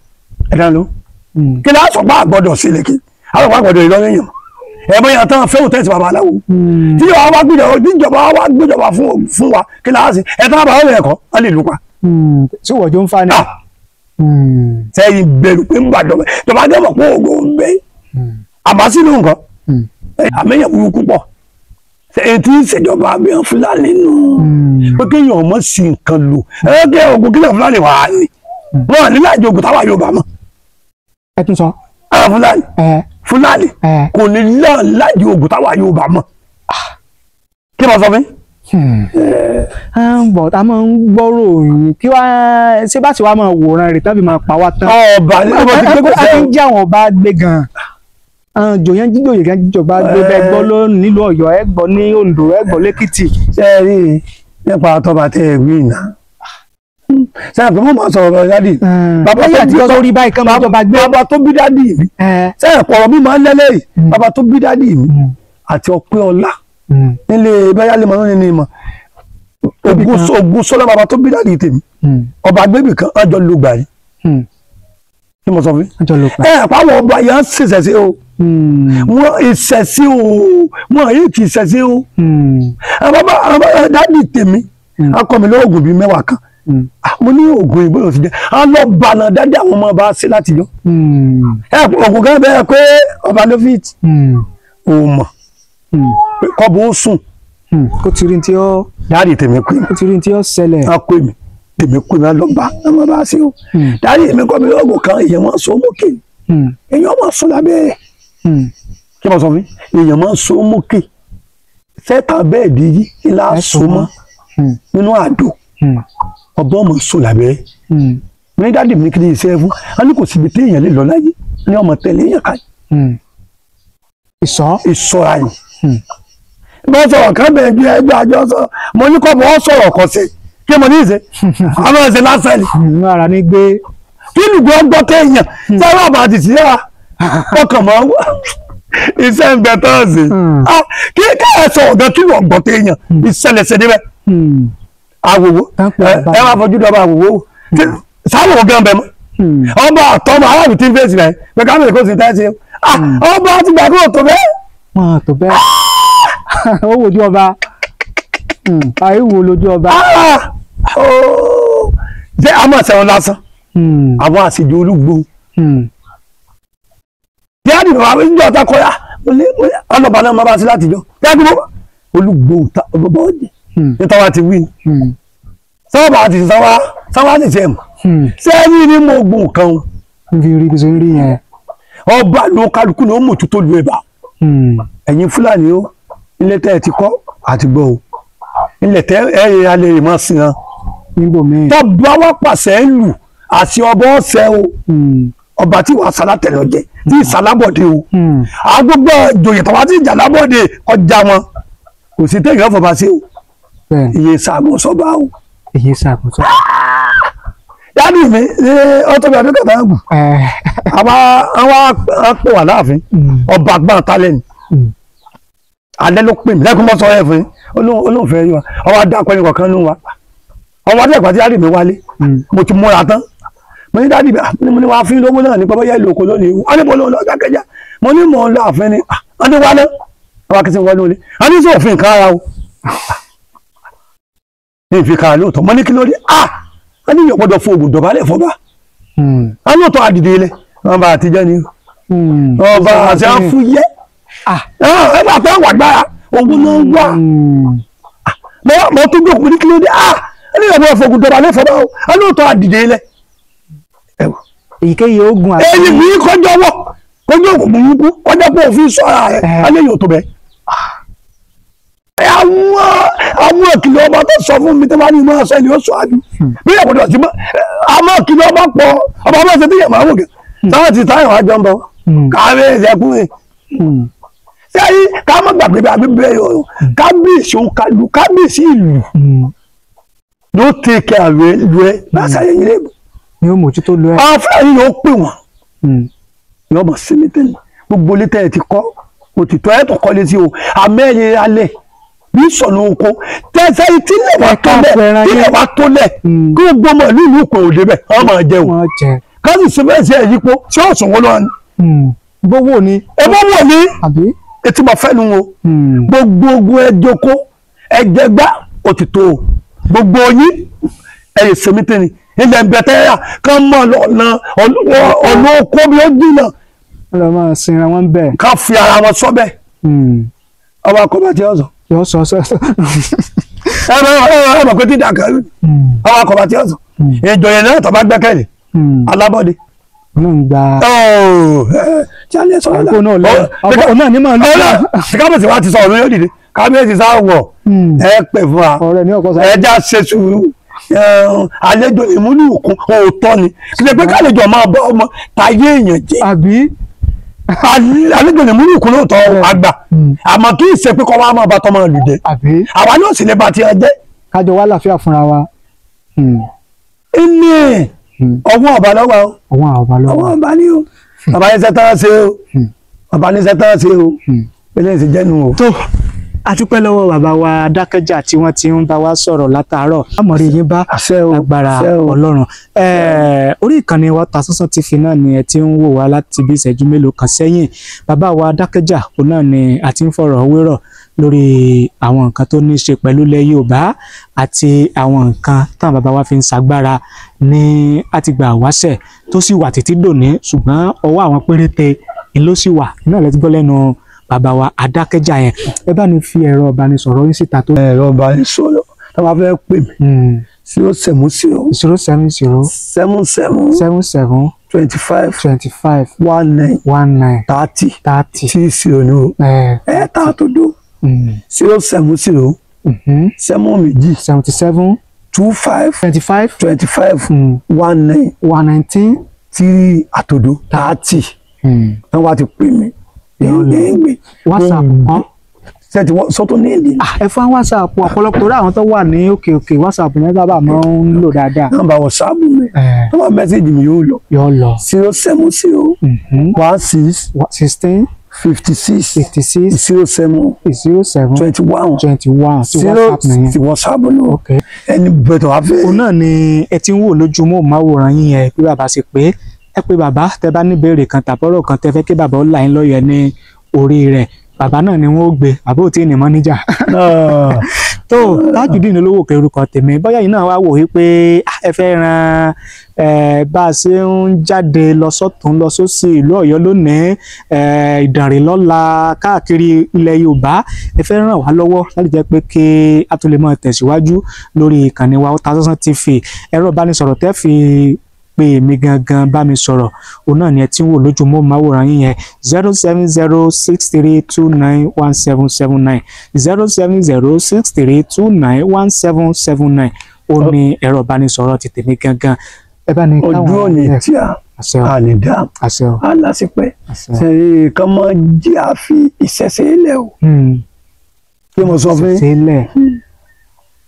ẹ̀dá ló kí lásán pé àgbọ̀dọ̀ sí ìlẹ̀kẹ́ àwọn àgbọ̀dọ̀ ìlọrin yàn ẹ̀mọ́ yẹn tán fẹ́hùn tẹ́sí babaláwo tíjọba wa gbéjọba tíjọba wa gbéjọba fún wa kí lásán ẹ̀tàn àbáwọ̀ rẹ̀ kọ́ wọ́n lè lù pa. Ṣé wọ́n jọ ń fa ni. Sẹ́yìn bẹ̀rù pé ń bàdọ̀ tọ́ba jẹ́ mọ̀ pé ògo ń bẹ àmọ́ sínú nǹkan àmẹ́yàn burúkú pọ̀ èyí tí ìṣèjọba abẹ́hàn Fúlàní nù pé kéèyàn ọmọ sí nǹkan lò ẹgbẹ́ ogun kílẹ̀ Fúlàní wà á ní wọn ní láàjọ ogun táwa Yorùbá mọ̀. Ẹ tún sọ. Àwọn Fúlàní Fúlàní kò ní láàjọ ogun táwa Yorùbá mọ̀ kí ló sọ fún mi. Bọ̀ tá a máa ń gbọ́rò yìí kí wá ṣé bá ti wá máa wòran rẹ̀ tàbí máa pa wá tán. Ọba ní ọba ti gbé kó sẹ́yìn. A ti ń jẹ́ àwọn ọba gbé gan-an jòyàn jíjòyè kan jíjọba gbé bẹ́ẹ̀ gbọ́ ló nílùú Ọ̀yọ́ ẹ gbọ́ ní Oǹdó ẹ gbọ́ lẹ́kìtì. Ṣé ẹ rí i nípa tọba tẹ ẹ wí iná ṣé àpè mọ́ máa sọ̀rọ̀ lọ dádì. Bàbá tó bí tó rí báyìí kan bá jọba gbé. Bàbá tó bí dádì mi ṣé ẹ̀pọ̀ ọ̀rọ̀ mi máa ń lẹ́lẹ́ yìí bàbá tó bí dádì mi àti ọpẹ́ ọlá nílé bẹ́yà lè mọ̀ ní ní ìmọ̀ ogun sọlá bàbá tó bí dádì tèmi ọba agbébì kan ọjọ́ ló gbà yìí kí mo sọ fún yín ẹ pàwọn ọba yẹn ń ṣẹ̀ṣẹ̀ sí o wọn ìṣẹ̀sí o wọn yìí ti ṣẹ̀sí o àwọn bàbá dádì tèmi akọ mi lóògùn bíi mẹ́wàá kan mo ní oògùn ìbò yóò ti jẹ àwọn lọ bànà dádì àwọn ọmọ bá ṣe láti yọ ẹ oògùn kan bẹ́ẹ̀ pé ọba ló fi ò mọ̀ kọ́bù ó sùn kó ti rí tí ó dádì tèmi pé kó ti rí tí ó ṣẹlẹ̀ a kó mi tèmi kú mi lọ bá ọmọ bá ṣe o dádì èmi kọ́ mi lóògùn kan èèyàn máa ń so mókè èèyàn máa ń sùn lábẹ́ rẹ̀ kí wọ́n sọ fún mi èèyàn máa ń so mókè sẹ́ta bẹ́ẹ̀ di yí kí lá so mọ́ nínú àdó ọba ọmọ sùn lábẹ́ rẹ̀ mo ní dádì mi kí ni iṣẹ́ fún wọn ní kò síbi tí èèyàn lè lọ láyé ní ọmọ tẹ̀lé èèyàn ká ìsọ̀ra yìí bọ́n sọ̀rọ̀ kan bẹ̀rẹ̀ bí ẹgbẹ́ àjọ sọ mo ní kọ́ bọ́ sọ̀rọ̀ kan sí Kí mo ní ìṣe àwọn ẹ̀ṣẹ̀ lásán ni. Ara ní gbé. Kí lùgbọ́ gbọ́ téèyàn sábà bá ti ṣiṣẹ́ wa ọkàn mọ́ iṣẹ́ ń bẹ tán sí. Kí káyọ̀ sọ ọ̀gá kí lùgbọ́ gbọ́ téèyàn ìṣẹ̀lẹ̀ṣẹ̀ níbẹ̀. Àwòwò ẹ máa fojú dọ́ba àwòwò sáwò gan bẹ mọ́. Ọba àtọmọ aráàlú tí ń fèsì rẹ pé kámẹ́rì kò sí tẹ́sí. Ọba ti gbàgbọ́ tó bẹ́ẹ̀. Wọ́n tó bẹ́ẹ̀. Ó wojú ọba. Àìwò lójú ọba. Ṣé a máa ṣẹ̀wọ̀n lásán? Àwọn àṣejù olúgbò. Bí a dìbò àwọn ìjọ ọ̀tá kọ́ya, ọlọ́ba náà máa bá sí látijọ́. Bí a dìbò olúgbò ọ̀bọ̀ ọ̀jẹ̀. Nítorí wá ti wí. Sáwọ́ àti sáwọ́ àti ṣe mọ̀. Sẹ́yìn ni mo gùn kan. N fi rí bí ṣe ń rí yẹn. Ọba ló kálukú ni ó mọ̀ tó lu ẹ̀bà. Ẹ̀yin Fúlàní ó, ilé tẹ́ ẹ ti kọ́ àti gbọ́ o. Ilẹ̀ tẹ́ ẹ yẹ alẹ́ rè máa sin hàn. Tọ́ba wá pàṣẹ ń lù àti ọba ọ̀sẹ̀ o. Ọba tí wàá sálá tẹ̀lé ọjẹ́ tí ìsàlábọ̀dé o. Agbógbó ìjòyè tọ́ba tí ìjàlábọ̀dé ọjà wọn. Kò sí tẹ̀yìn ọ̀fọ̀ba sí o. Iye ìsàgùn sọ́ba o. Iye ìsàgùn sọ́ba. Yádì mi ní ọtọ́bí adókòtà ń gùn. Àwa pè wà láàfin. Ọba gbọ́n tálẹ̀ ni. Alẹ́ ló pè mí lẹ́kùn mọ́ sọ ẹ̀ fún yín. Olóhùn fẹ́ rí wa. Ọwọ́ adákọ̀ ẹni kọ̀ọ̀kan ló ń wa. Ọwọ́ adẹ́kọ̀ tí yádì mi wálé. Mo ti múra tán. Mo ní dádì mi mo ní wàá fún lówó náà ní pọ́pọ́ yẹ́ ìlú oko lónìí. Wọ́n ní mo lóun lọ jákèjá. Mo ní mò ń lọ àfin ni. Wọ́n ní wálé. Ọba kìí ṣe wọlé olé. Wọ́n ní sófin kan ara o. Ní ìfikà lóòótọ́. Mo ní kí ló dé? Wọ́n ní yóò gbọ́dọ̀ fún ògùn dọ̀bálẹ̀ fọba. Wọ́n ní òótọ́ àdìdì ilẹ̀. Wọ́n bá àtijọ́ ni. Ọba àti àfúyẹ́. Ẹ bá fẹ́ wà gbára. Ògùn ló ń wà. Mo tún gbòkú ní kí ló dé? Wọ́n ní yóò gbọ́dọ̀ fún ògùn dọ̀bálẹ̀ fọba o. Wọ́n ní òótọ́ àdìdì ilẹ̀. Èyíkéyìí ogun àti. Èyí mi kọjá wọ kọjá ògùn burúkú kọjá pé òfin sọ́ra rẹ̀ alẹ́ yóò tó bẹ́ẹ̀. Àwọn ìkìlọ̀ ọba tó sọ fún mi tó bá ní ìmọ̀ ọ̀sẹ̀ ni ó sọ àbí. Bí ìyàwó ti mọ́ àwọn ìkìlọ̀ ọba pọ̀ ọba bá ṣe tíyẹ̀ máa wò kẹ́. Táwọn ti táyọ̀ wá jọ ń bọ̀. Káwé ìṣẹ́kùn rẹ̀. Sẹ́yìn ká má gbàgbé bí agbègbè yòó kábíyèsí òun kálu kábíyèsí ìlú ló tẹ̀ kẹ́ àwẹ̀ lu ẹ bá ṣàyẹ̀yìn lébù. Ni ó mójútó lu ẹ. Àwọn Fúlàní yóò pè wọ́n. Yóò mọ̀ sí mi tẹ́lẹ̀. Gbogbo ilé tẹ́ ẹ ti kọ́ òtítọ́ ẹ̀ tó kọ́lé sí o. Àmẹ́rin alẹ́ bí sọ̀nù oko tẹ́sẹ̀ tílẹ̀ wá tó lẹ̀ tílẹ̀ wá tó lẹ̀ kí gbogbo ọmọ ìlú ìlú kò dé bẹ̀ wọ́n máa jẹun. Káàsì ṣe bẹ́ẹ̀ sí ẹ̀yípo ṣé ọ̀sán wọn lọ́wọ́ ni. Gbówó ni. Ẹbọ wò ni. Etí mo fẹ́ nu o. Gbogbo ogun ẹjọ́kó ẹjẹgbá òtítọ́ o. Gbogbo yín ẹ̀yẹ sẹ́mítẹ́ni ilẹ̀ ń bẹ tẹ́yà ká mọ̀ lọ́nà ọ̀nà oko bí ó jìnà. Wọ́n máa sinra wọn bẹ́ẹ̀. Ká fi ara wọn sọ́bẹ̀. Ọba akọba tí ó sọ. Yóò sọ sọ. Ẹ mọ̀ pé dídà kan ọba akọba tí ó sọ. Ìjòyè náà tó bá gbẹ́kẹ̀lé. Alábọ́dé. Náà ń gba. Tí a lè sọ̀rọ̀ náà. Ọkọ náà ní màá lọ. Kábíyèsí wa ti sọ ọ̀run yóò dìde. Kábíyèsí sá wọ̀ ẹ pè fún wa. Ẹ já ṣe sùúrù. Àlejò ìmúlù òkun òótọ́ ni kí lè pé kálejò máa bá ọmọ tayé èèyàn jẹ. Àbí. Àlejò ìmúlù òkun lóòótọ́ àgbà àmọ́ kí ìṣe pé kọ́ wa máa bá tọmọ lù jẹ. Àbí. Àwa náà sì lè bá tiẹ̀ jẹ́. Kájọ wá láàfíà fúnra wa. Ilé ọwọ́ ọba lọ́wọ́ o. Ọwọ́ ọba lọ́wọ́. Ọwọ́ ọba ni o. Bàbá ní sẹ́tàn ṣe o. Bàbá ní sẹ́tàn ṣe o. Eléyìí ti jẹ́nu o. Tó a dúpẹ́ lọ́wọ́ bàbá wa Dákẹ́jà tí wọ́n ti ń bá wa sọ̀rọ̀ látàárọ̀. Àmọ̀rí yín bá agbára Ọlọ́run. Orí ìkànnì wa Otasansan TV náà ni ẹ ti ń wò wá láti bí ìṣẹ́jú mélòó kan sẹ́yìn. Bàbá wa Dákẹ́jà òun náà ni a ti ń fọ̀rọ̀ wérọ̀ lórí àwọn nǹkan tó ní í ṣe pẹ̀lú ilẹ̀ Yorùbá àti àwọn nǹkan táwọn bàbá wa fi ń ṣagbára ní àtìgbà wáṣẹ̀ tó sì wà títí dòní, ṣùgbọ́n ọwọ́ àwọn péréte ni ló sì wà. Náà lẹ ti gbọ́ lẹ́nu bàbá wa Adákẹ́jà yẹn. Ẹ bá ní fi ẹ̀rọ ìbánisọ̀rọ̀ yín síta tó. Ẹ̀rọ ìbánisọ̀rọ̀ tó bá fẹ́ pè mí 070 070 77 77 25 25 19 19 30 30 60 ni o. Ẹ ta tó dó 070 7 77 25 25 25 19 119 3 àtòdó 30. Wọ́n wá ti pè mí. WhatsApp kan Ṣé ti wọ́n sọ́tún ní ìdí. Ẹ fún WhatsApp ọ̀pọ̀lọpọ̀ orí àwọn tó wà ní òkè òkè WhatsApp yẹn sábà máa ń lò dáadáa. Nọ́mbà WhatsApp mi tó bá mẹ́sẹ̀gì mi yóò lọ. Yóò lọ. 070 16 16 56 56 07 07 21 21 sí WhatsApp nìyẹn. Sí WhatsApp nù. Ẹni bẹ̀tọ̀ wá fẹ́. Òun náà ni ẹ ti ń wò lójú móhùnmáwòrán yín yẹn bí bàbá ṣe pé ẹ pé bàbá tẹ bá ní ìbéèrè kan tàbọ̀rọ̀ kan tẹ fẹ́ kí bàbá ó là ń lọ́yẹ̀ ní orí rẹ̀, bàbá náà ni wọ́n ó gbé, bàbá ò tí ì ní mọ́níjà. Tó Tajudeen Olówó Òkè orúkọ tèmi, bóyá yìí náà wá wò wípé ẹ fẹ́ ran bá a ṣe ń jáde lọ sọ́tún lọ sósì ìlú Ọ̀yọ́ lónìí, Ìdànrè lọ́la, káàkiri ilẹ̀ Yorùbá, ẹ fẹ́ ràn wá lọ́wọ́ láti jẹ́ pé kí a tún lè máa tẹ̀síwájú lórí ìkànnì wa Otasansan TV. Ẹ̀rọ ìbánisọ̀rọ̀ tẹ́ fi pé èmi gangan bá mi sọ̀rọ̀ òun náà ni ẹ ti ń wò lójú móhùnmáwòrán yín yẹn 07063291779 07063291779 ó ní ẹ̀rọ ìbánisọ̀rọ̀ ti tèmi gangan. Ẹ bá ní káwọn ojú òní tí a àní dá a lásìpẹ́ sẹ́yìn kan máa jẹ́ àfi ìṣẹ̀ṣẹ̀ ilẹ̀ o. Kí mo sọ fún yín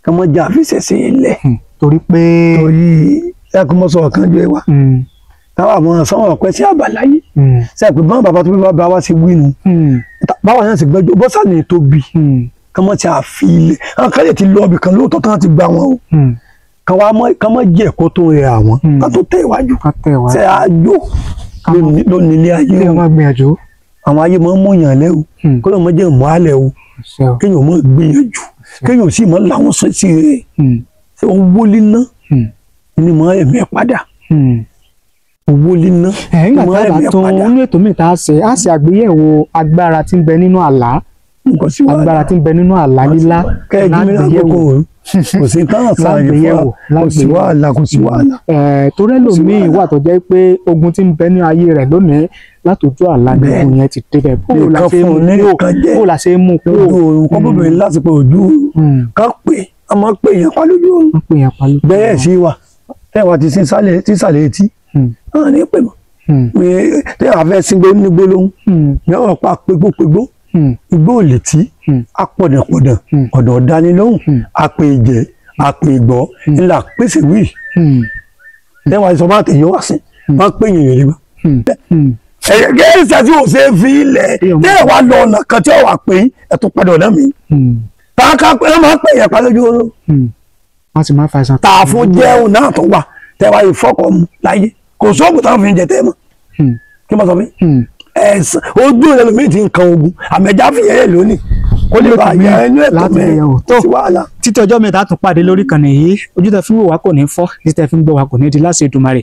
kan máa jẹ́ àfi ìṣẹ̀ṣẹ̀ ilẹ̀. Torí pé torí ẹkùn mọ́ sọ̀rọ̀ kan jọ ẹ wa táwa àwọn sanwó ọ̀pẹ sí àbàláyé ṣe pé báwọn bàbá tó bí bàbá wa ṣe wí nu báwa náà sì gbẹ́jọ́ bọ́sà ní tóbi kán mọ́ ti àfi ilẹ̀ àwọn kan lè ti lọ ibì kan lóòótọ́ tán ti gba wọn o kán mọ́ jẹ́ ẹ̀kọ́ tó rẹ àwọn kán tó tẹ̀ iwájú ṣe àjò ló ní ilé ayé o àwọn ayé máa ń mú yàn lẹ́ o kó ló mọ́ jẹ́ mọ́ alẹ́ o kéèyàn mọ́ gbìyànjú kéèyàn sì mọ́ làwọn sọ sí rẹ̀ ṣe owó líná ni mọ ẹ̀mí padà owó líná nígbà tá a bá tún nínú ètò míì tá a ṣe á ṣe àgbéyẹ̀wò agbára tí ń bẹ nínú àlá, agbára tí ń bẹ nínú àlá lílá lágbéyẹ̀wò kò sí tán àṣàyè fún wa, kò sí wàhálà, kò sí wàhálà. Torí ẹlòmíì wà tó jẹ́ pé ogun tí ń bẹ ní ayé rẹ̀ lónìí látòjú àlá ni ogun yẹn ti débẹ̀. Bó la ṣe mú kúrò lójú oorun kọ́ bóbìnrin láti pé ojú oorun ká pè á máa pè yẹn pa lójú oorun bẹ́ẹ̀ sí wa tẹ́wà ti sísàlẹ̀ etí náà ní pè mọ́ tẹ́wà fẹ́ síngbó ní gbólóhùn yọ̀ọ́ pa pégbópégbó igbó ò lè tí apọ̀dànpọ̀dàn ọ̀dọ̀ ọ̀dánilóhùn apè ìjẹ́ apè ìgbọ́ ńlá pèsè wíì tẹ́wà sọ bá tẹ̀yọ́ wá sí wọ́n pè yìnyín rí gbọ́. Ẹ̀yẹ́ ṣe tí ò ṣe fi ilẹ̀ tẹ́wà lọ ọ̀nà kan tí ó wà pé ẹ̀ tó padà ọ̀nà mi tààkà pé wọ́n máa pè yẹn pa lójú oorun wọ́n sì máa fa àìsàn. Tààfún jẹun náà tó wà tẹ́wà ìfọkọ̀ mu láyé kò sóògùn táwọn fi ń jẹ tẹ́ mọ́ kí n bá sọ fún yín ẹ̀sán ojú rẹ̀ lómi ti ń kan ogun àmẹ́já fi yẹn lónìí kó lè bá yẹ ẹnu ẹ̀tọ́ mẹ́ tó sí wàhálà. Títí ọjọ́ mẹ́ta tún pàdé lórí ìkànnì yìí, ojú tẹ fi ń wò wá kò ní fọ́, títí tẹ fi ń gbọ́ wá kò ní di láṣẹ Èdùmàrè.